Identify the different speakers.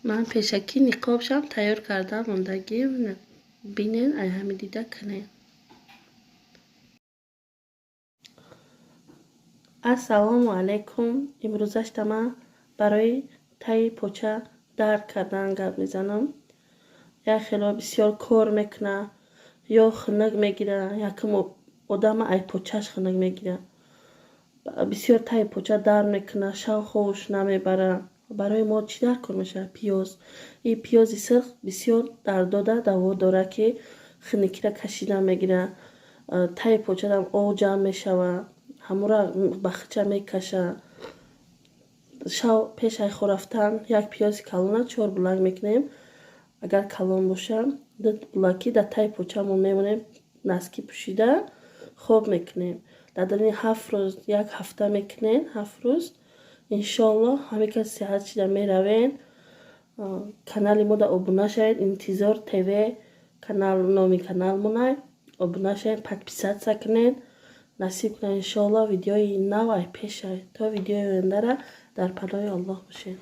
Speaker 1: Ман пешакӣ ниқобшам тайёр карда мондагӣ, бинен, ай ҳами дида кунед. Ассалому алайкум. Имрӯзашта ман барои таи поча дард кардан гап мезанам. Як хело бисёр кор мекуна ё хунук мегира, якум одама ай почаш хунук мегира. Бисёр таи поча дард мекуна, шав хобуш намебара. Барои мо чӣ дар кор мешавад? Пиёз. И пиёзи сирх бисёр дардода даво дорад, ки хунукиро кашида мегира. Таи почадам об ҷамъ мешавад, ҳамура ба хича мекаша. Шав пеш ай хоб рафтан як пиёзи калона чор булак мекунем. Агар калон боша, ду булакӣ дар таи почамон мемонем, носки пӯшида хоб мекунем. Дар даруни 7 рӯз, як ҳафта мекунем, 7 рӯз, иншоаллоҳ, ҳамин кас сиҳат шида меравен. Канали мода обуна шавед, Интизор ТВ канал, номи каналмонай. Обуна шавед, подписаться кунед. Насиб кунад, иншоаллоҳ, видеои нав ай пешай. То видеои ояндара дар паноҳи Аллоҳ бошед.